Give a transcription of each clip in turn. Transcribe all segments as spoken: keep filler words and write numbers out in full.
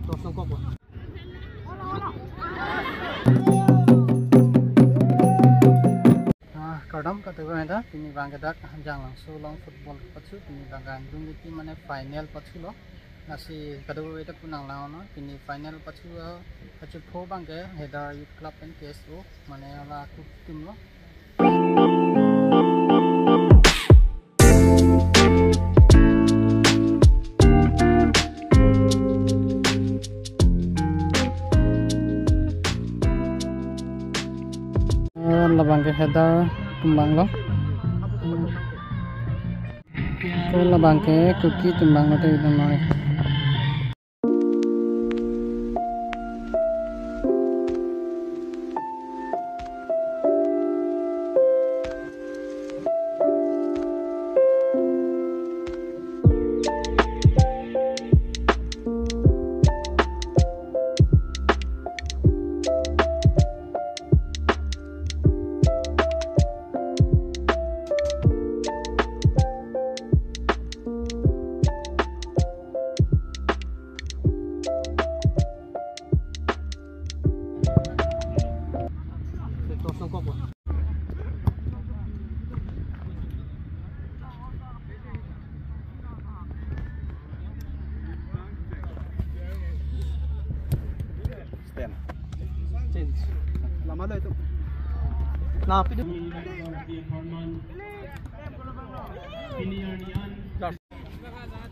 Tosong kok. Ah, kardom kado-kave ta, pini abang ke dak Hanjanglangso along football pathu, pini abang ke angdung liki mane final pathulo. Lasi kado-kave ta pu nanglang-o, pini final pathu, ah, kachepho abang ke Headar Youth Club pen K S O, mane hala kuki atum lo. Eh, labang ke Headar atum abang lo. Ke labang ke kuki atum abang lo te itum lo. Stand. Change. Lama lo itu. Nah, apa itu?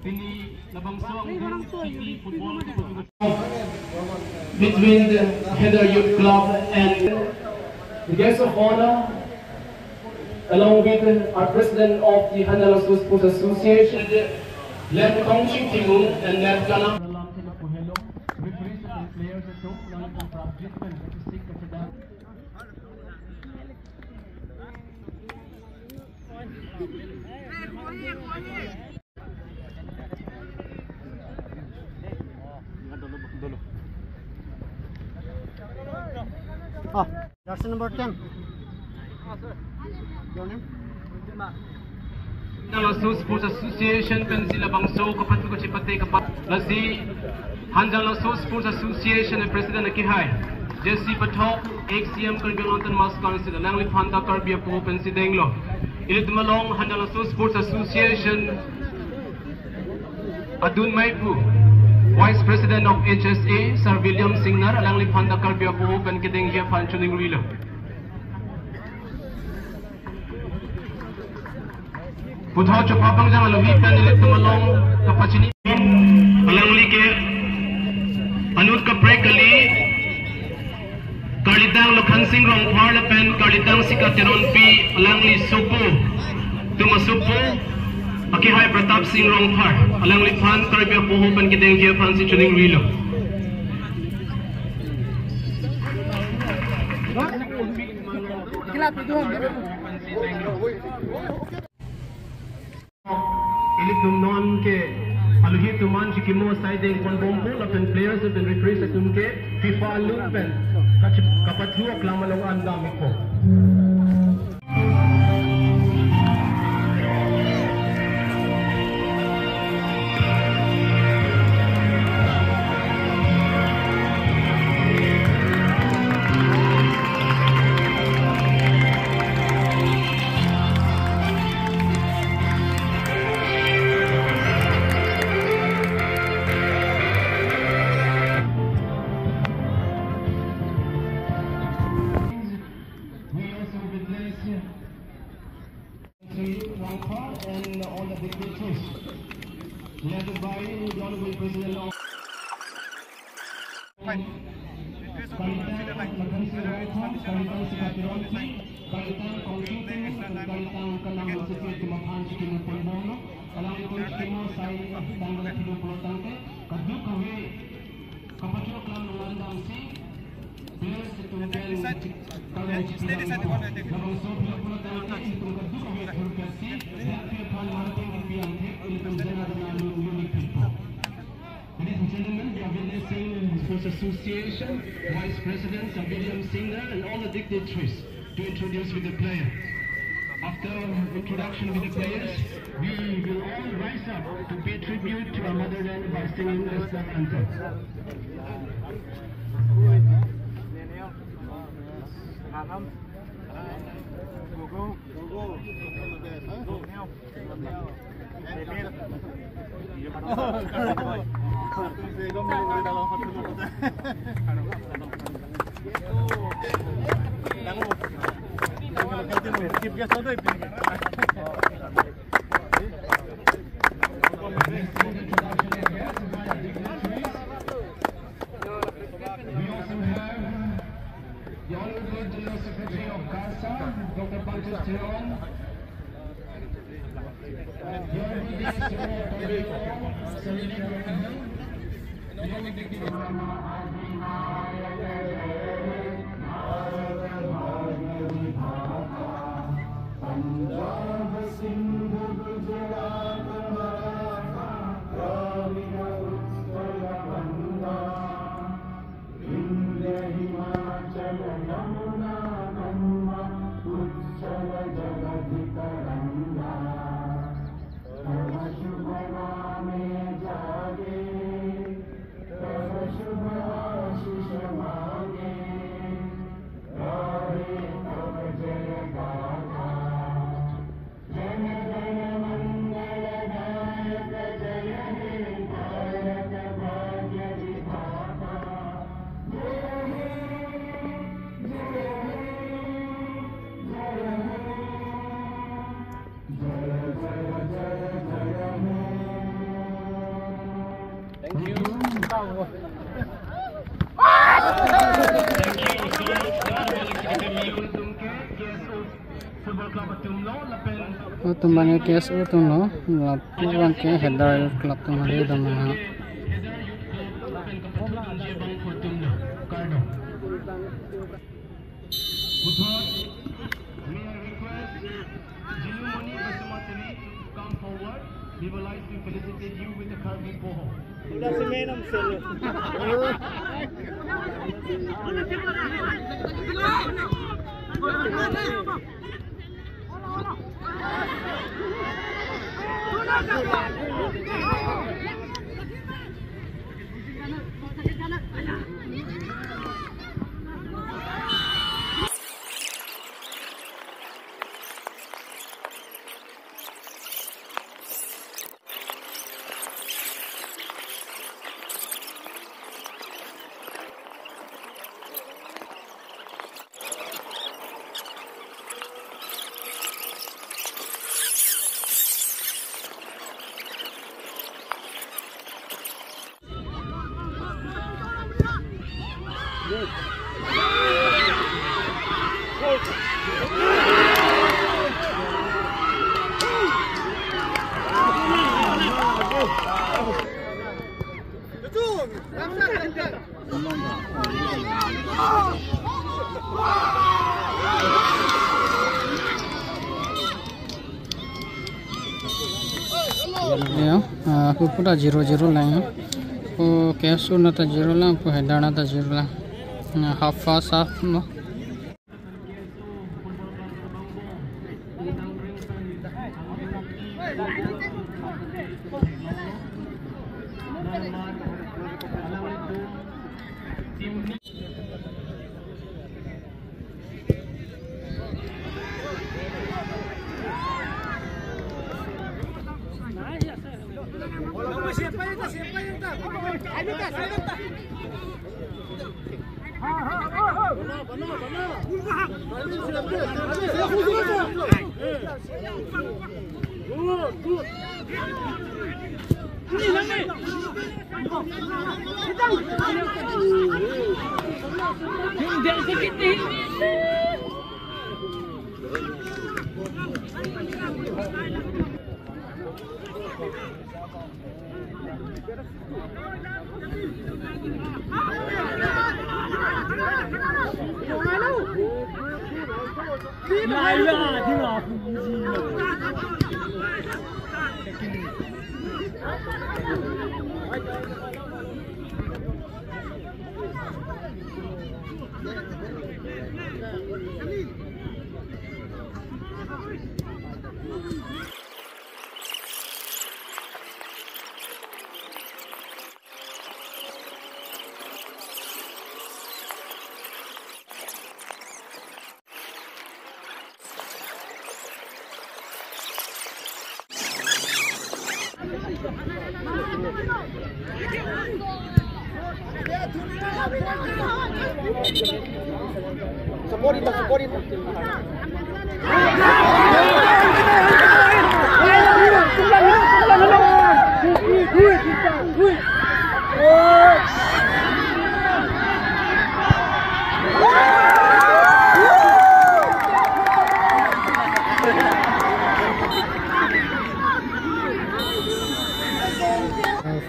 Pini labangso angdung liki football between the Headar Youth Club and the guest of honor, along with our president of the Hanjanglangso Sports Association, Lem Kongching Timung and Lem Kanam. Ah, jersey number ten. Your name? Hanjanglangso Sports Association pensi labangso kapathu kachepate kapat lasi Hanjanglangso Sports Association a President akehai J C Pathak, ex C M Karbi Anglong Autonomous Council, alangliphan ta Karbi apo pensi denglo. Ilitum along Hanjanglangso Sports Association adun maipu, Vice President of H S A, Sir William Singnar, alangliphan ta Karbi apo pen kedengji aphan choningrilo. Puthot chopa pangjang alohi pen ilitum along kapachini. Alangli ke anut kaprek kali, Karlitang Lokhan Sing Rongphar lapen Karlitang Sika Teronpi, alangli sopo, atum asopo, akehai Pratap Sing Rongphar, alangliphan Karbi apo pen kedengji aphansi choningrilo. Ilitum non ke alohi atum an chikimo asai dengponbompo lapen players lapen referees atum ke FIFA along pen kachip kapathu aklam along an dam-ikpo. We also witness Sri Rangkha and all the dignitaries, led by the Honorable President of Kalitang Lakhan Sing Rangkha, Kalitang Sika Teronpi, Kalitang Kongching Timung, Kalitang Kanam Sepe atum aphan chikimo ponbomlo, alanglitum chikimo asai dang dang pido pulo tangte, kadokave kapachok lam nuan damsi, players atum pen, steady, steady, one, I think. Labangso pido pulo tangte, itum kadokave thurpetsi, dak aphan marting kipi angthek, itum jana jana lun lun ikpipo. Ladies and gentlemen, we are witnessing Sports Association Vice President Sir William Singnar and all the dignitaries to introduce with the player. Our After introduction with the players, we will all rise up to pay tribute to our motherland by singing national anthem. We also have the Honorable General Secretary of CASA, Doctor Panchas Teron. Here with the Secretary of Salili Brahman. Punjab, Sindh, Gujarat, Maratha, Dravida, Utpala, Vanga, Vindhya, Himachal, Yamuna, Ganga, Utsav, Jagadhi, Taranga. Tava shubh name jage, tava shubh ashish mange, gaye tav jay gaatha. Thank you. Atum abang ke K S O atum lo, lapu abang ke Header Youth Club atum hari dam ha. Puthot, may I request Jilumoni Basumatary to come forward. We would like to felicitate you with the Karbi Poho. Ya, ah, pu pu ta zero zero lang ya. Pu K S O na ta zero lang, pu Header na ta zero lang. Na half past half no.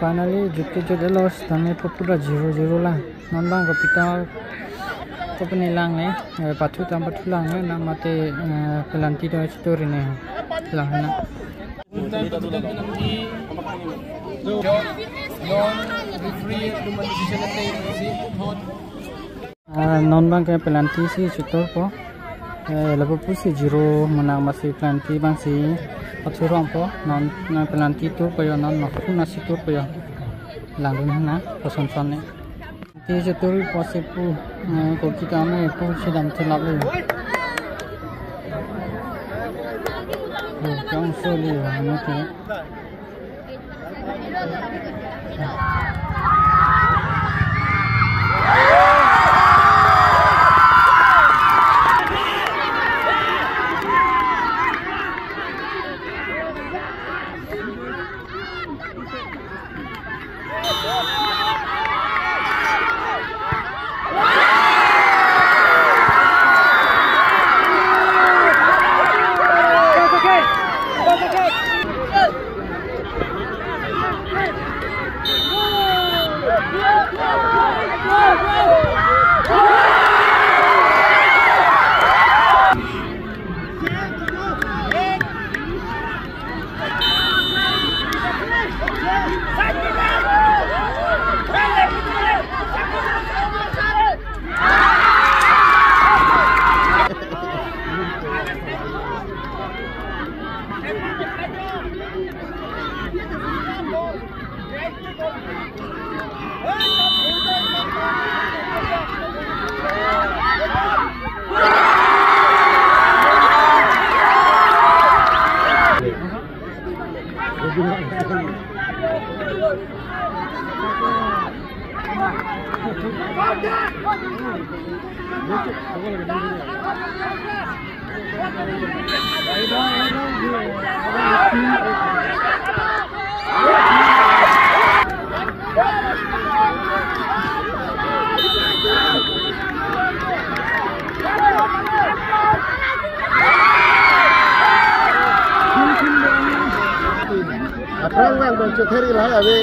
Finally, jut ke jut-etlo, setame pu pura zero zero lang. Non bang kopita kopine lang le, eh, pathu tam pathu lang le, na mate, eh, penalty do chitori ne lang na. Ah, non bang ke penalty si chitorpo. Eh, lapu pusi zero menang masi penalty bang si pathu rongpo. Non, non penalty turpo yo, non nokphu nasi turpo yo. Langdun hana, koson son ne. Ti chitorpo si pu, eh, ko kita ne pu si dam thelap le. Eh, kang so le, ano ke. Aphrang vang bang chotheri lahai ave.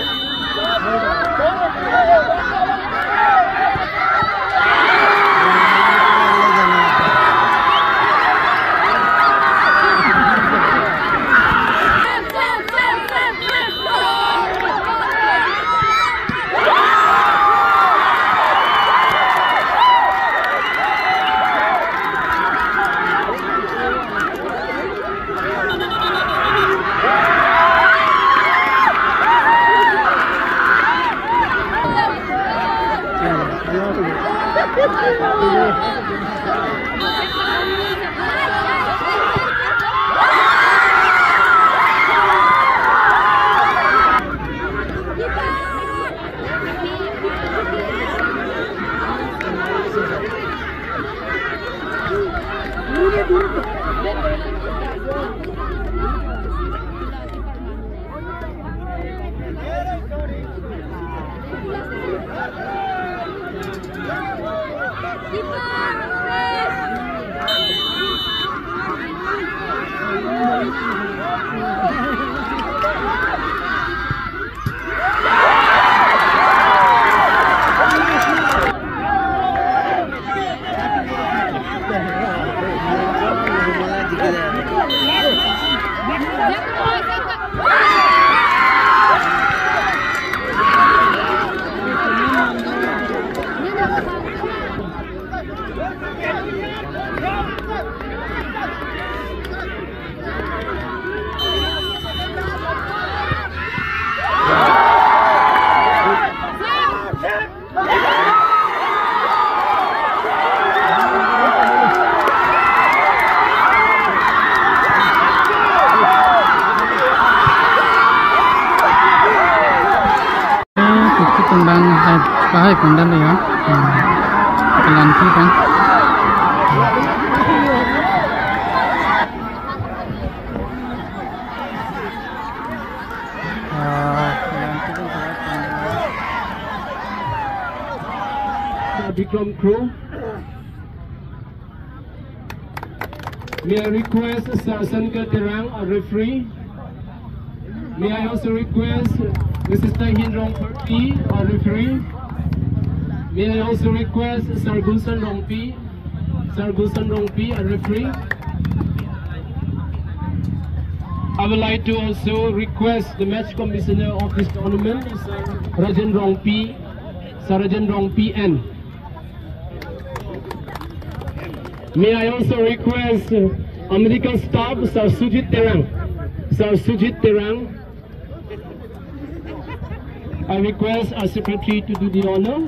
Kuki tungdang hai, pahai pungdan ya. Hmm. Penalty kan. Bikram Kro. May I request Sir Sankar Terang, a referee? May I also request Missus Tahin Rongpi, a referee? May I also request Sir Gulson Rongpi, Sir Gulson Rongpi, a referee? I would like to also request the match commissioner of this tournament, Sir Rajan Rongpi, Sir Rajan Rongpi N. May I also request, uh, a medical staff, Sir Sujit Terang, Sir Sujit Terang. I request our secretary to do the honor.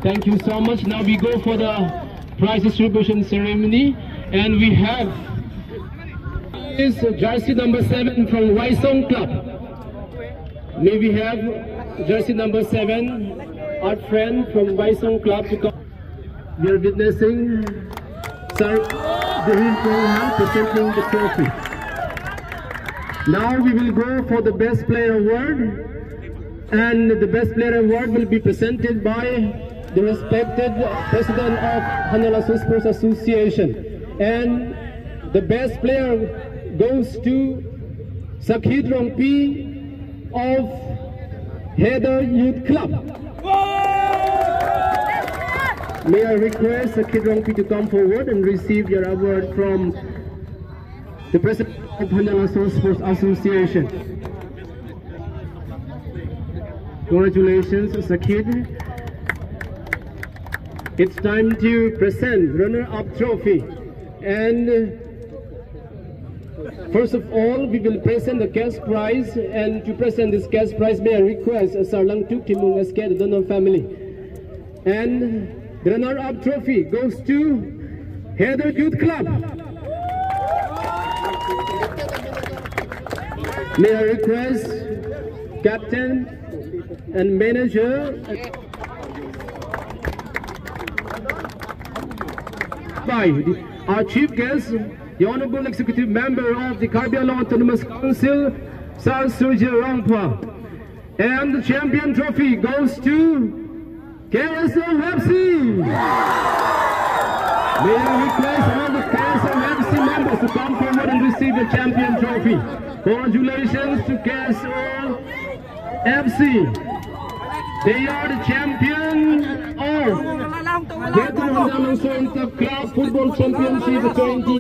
Thank you so much. Now we go for the prize distribution ceremony, and we have is jersey number seven from Waisong Club. May we have jersey number seven, our friend from Waisong Club, to come. We are witnessing Sir Biren Ronghang presenting the trophy. Now we will go for the best player award, and the best player award will be presented by the respected president of Hanjana Sports Association, and the best player goes to Sakhit Rongpi of Heather Youth Club. May I request Sakhit Rongpi to come forward and receive your award from the president of Hanjana Sports Association. Congratulations, Sakhit. It's time to present runner-up trophy. And first of all, we will present the cash prize. And to present this cash prize, may I request Sir Langtuk Timung S K, the donor family. And the runner-up trophy goes to Heather Youth Club. May I request captain and manager by the, our chief guest, the Honorable Executive Member of the Karbi Anglong Autonomous Council, Sir Surjya Rongphar. And the champion trophy goes to K S O F C. May I request all the K S O F C members to come forward and receive the champion trophy. Congratulations to K S O F C. They are the champion of Greater Hanjana Sohor Inter Club Football Championship twenty.